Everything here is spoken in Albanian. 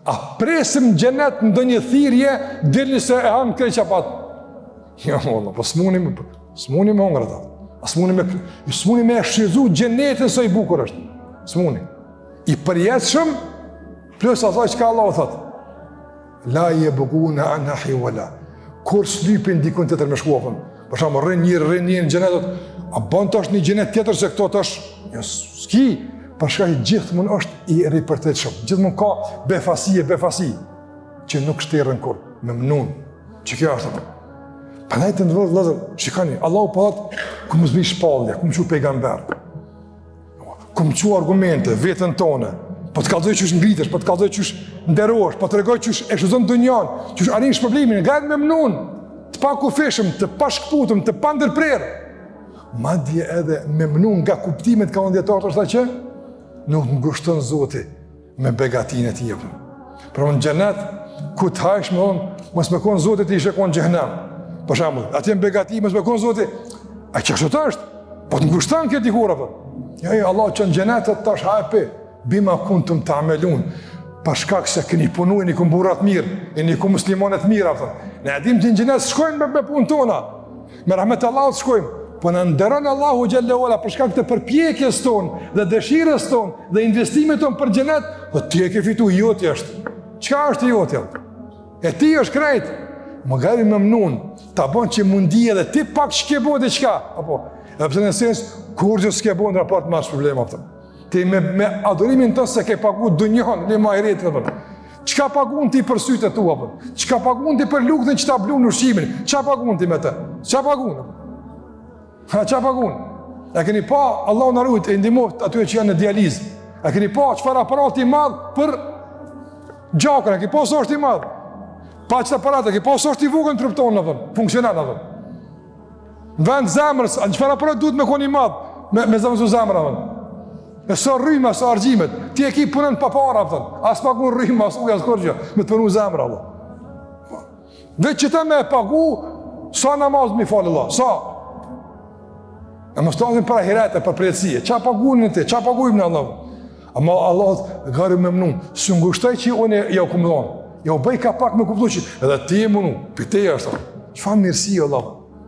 A presim në xhenet ndonjë thirrje, dilni se e hamë krejt çapat. Jo, Allah, po s'muni, s'muni me hongër ata. A s'muni me, s'muni me shfrytzu xhenetin sa i bukur është. S'muni. I përjetshëm, plus asaj çka Allahu thotë. La jebgune anha hiwela. Kurrë s'lypin dikun tjetër me shku, apo. Për shembull, rrin njeri, rrin njeri në xhenet, a bën tash një xhenet tjetër se këto tash? Jo, s'ki, për shkak gjithmonë është i ripërtëritshëm. Gjithmonë ka befasi e befasi që nuk shterren kurrë, memnun. Që kjo është apo. Prandaj të nderuar vëllezër, shikoni, Allahu po thotë kum zbrit shpallje, kum çu pejgamber. Kum çu argumente, veten tone, po të kallzoj qysh ngritesh, po të kallzoj qysh nderohesh, po të tregoj qysh e shfrytëzon dunjan, qysh arrin shpërblimin, gajret memnun, të pakufishëm, të pashkëputëm, të pandërprerë. Madje edhe memnun nga kuptimet kanë thënë dijetarët është që nuk ngushton Zoti me begatinë e tij. Pra në xhenet, ku të hajsh me thonë, mos me konë Zoti ti ishe konë xhehnem. Për shembull, atje në begati, mos me konë Zoti, a qashtu është? Po të ngushton këtë dikur, apo? Jo, jo, Allah që në xhenet të tash haj pi, bima kuntum ta'melun, për shkak se keni punu, jeni kon burra të mirë, jeni kon muslimanë të mirë, apo. Ne e dim që në xhenet shkojmë me, me punë tona, Me rahmet të Allahut shkojmë, po na nderon Allahu xhelle ue ala për shkak të përpjekjes tonë dhe dëshirës tonë dhe investimit tonë për xhenet, po ti e ke fitu, joti është. Çka është i joti? E ti është krejt. Më gajri memnun, ta bon që mundi edhe ti pak s'ke bo diçka, apo, edhe pse në sens, kurgjë s'ke bo në raport me atë problem, apo. Ti me, me adhurimin tënd s'e ke pagu dunjon, një ma i rritë, apo. Çka pagun ti për sytë e tu, apo? Çka pagun ti për lukën që ta blun ushqimin? Çka pagun ti me të? Çka pagun? Ha, çka pagun? A keni pa, Allahu na rujt, e ndihmoft atyre që janë në dializë. A keni pa çfarë aparati i madh për gjakun, a keni pa sa është i madh? Pa qat aparat, a keni pa sa është i vogël në trup tonë, apo? Funksionon, apo? Në vend zemrës, a në çfarë aparat duhet me konë i madh, me, me zëvendësu zemrën, apo? E sa rryma, sa harxhimet, ti e ki punën pa para, apo? As pagun rryma, as ujë, as kurgjë, me të punu zemra, apo? Veç qëta me e pagu, sa namaz me i falë, Allah, sa? E mos të për ahiret e për përjetësi, ça pagun ti, ça pagujmë ne Allah? Ama Allah, gajru memnun, s'u ngushtoj që unë jau kum dhonë, jau bëj ka pak me kuptu që edhe ti e munu, për te është, çfarë mirësi, Allah?